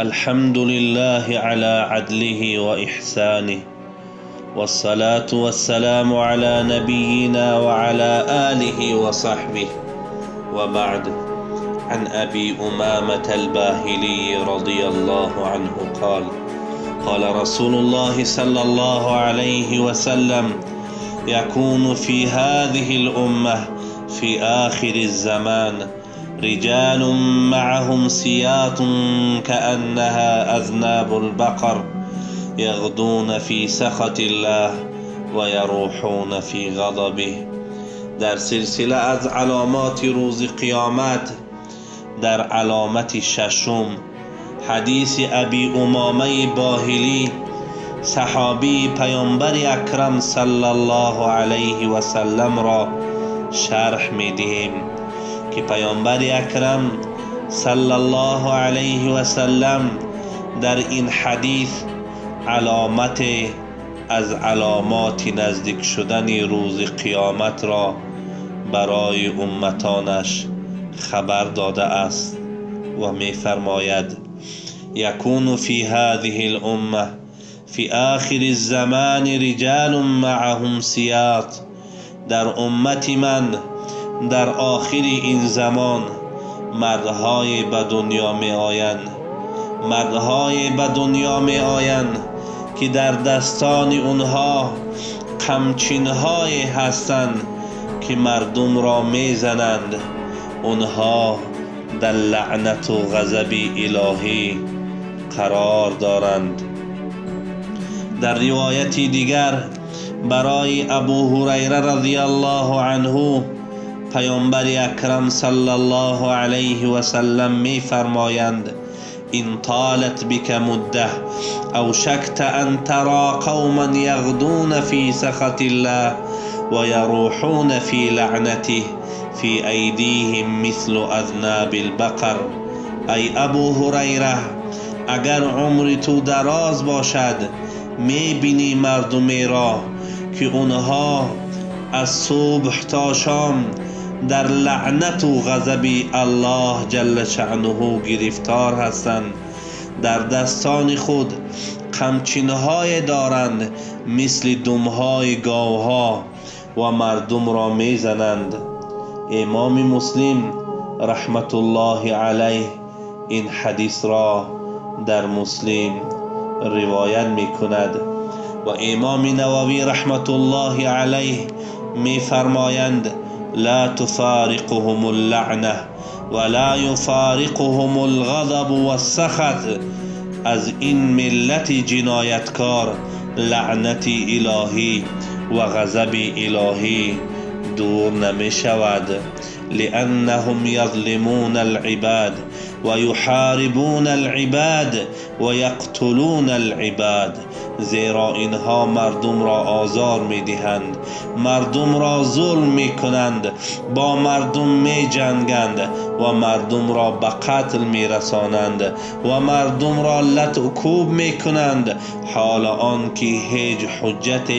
الحمد لله على عدله وإحسانه، والصلاة والسلام على نبينا وعلى آله وصحبه، وبعد. عن أبي أمامة الباهلي رضي الله عنه قال: قال رسول الله صلى الله عليه وسلم: يكون في هذه الأمة في آخر الزمان رجال معهم سياط كأنها أذناب البقر، يغدون في سخط الله ويروحون في غضبه. در سلسله از علامات روز قیامت، در علامت ششم، حدیث ابی امامه باهلی، صحابی پیامبر اکرم صلی الله علیه و سلم را شرح میدهیم که پیامبر اکرم صلی الله علیه و سلم در این حدیث علامت از علامات نزدیک شدن روز قیامت را برای امتانش خبر داده است و میفرماید: یکون فی هذه الامه فی آخر الزمان رجال معهم سیاط. در امت من در آخر این زمان مردهای به دنیا می آیند، مردهای به دنیا می آیند که در دستان اونها قمچینهای هستند که مردم را میزنند. اونها در لعنت و غضب الهی قرار دارند. در روایت دیگر برای ابو هریره رضی الله عنه پیامبر اکرم صلی الله علیه و سلم می فرمایند: إن طالت بك مدة أوشكت أن ترى قوما يغدون في سخط الله ويروحون في لعنته، في أيديهم مثل أذناب البقر. ای ابو هریره، اگر عمر تو دراز باشد، میبینی مردمی را که اونها از صبح تا شام در لعنت و غضب الله جل شأنه گرفتار هستند. در دستان خود قمچینهای دارند مثل دمهای گاوها و مردم را میزنند. امام مسلم رحمت الله علیه این حدیث را در مسلم روایت می کند و امام نووی رحمت الله علیه می فرمایند: لا تفارقهم اللعنة ولا يفارقهم الغضب والسخط. از این ملت جنایتکار لعنت الهی و غضب الهی دور نمی شود. لأنهم يظلمون العباد ويحاربون العباد ويقتلون العباد. زیرا اینها مردم را آزار میدهند، مردم را ظلم میکنند، با مردم میجنگند و مردم را به قتل میرسانند و مردم را لت و کوب میکنند، حال آنکه هیچ حجت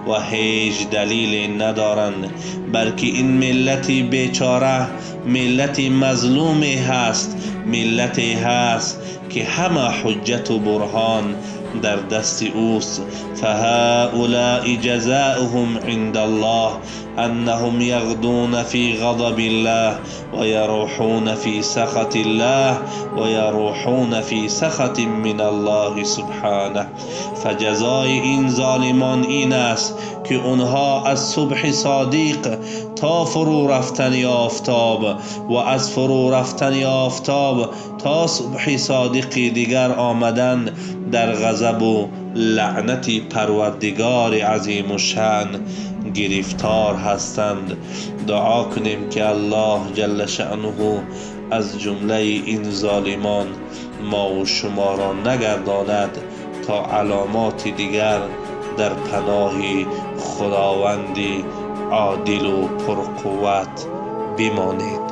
و هیچ دلیل ندارند، بلکه این ملت بیچاره ملت مظلومی هست، ملتی هست که همه حجت و برهان در دست اوست. فهؤلاء جزاؤهم عند الله أنهم يغدون في غضب الله ويروحون في سخط الله ويروحون في سخط من الله سبحانه. فجزای این ظالمان این است که اونها از صبح صادق تا فرو رفتن آفتاب و از فرو رفتن آفتاب تا صبح صادق دیگر آمدن در غضب و لعنت پروردگار عظیم الشأن گرفتار هستند. دعا کنیم که الله جل شأنه از جمله این ظالمان ما و شما را نگرداند. تا علامات دیگر در پناه خداوند عادل و پرقوت بمانید.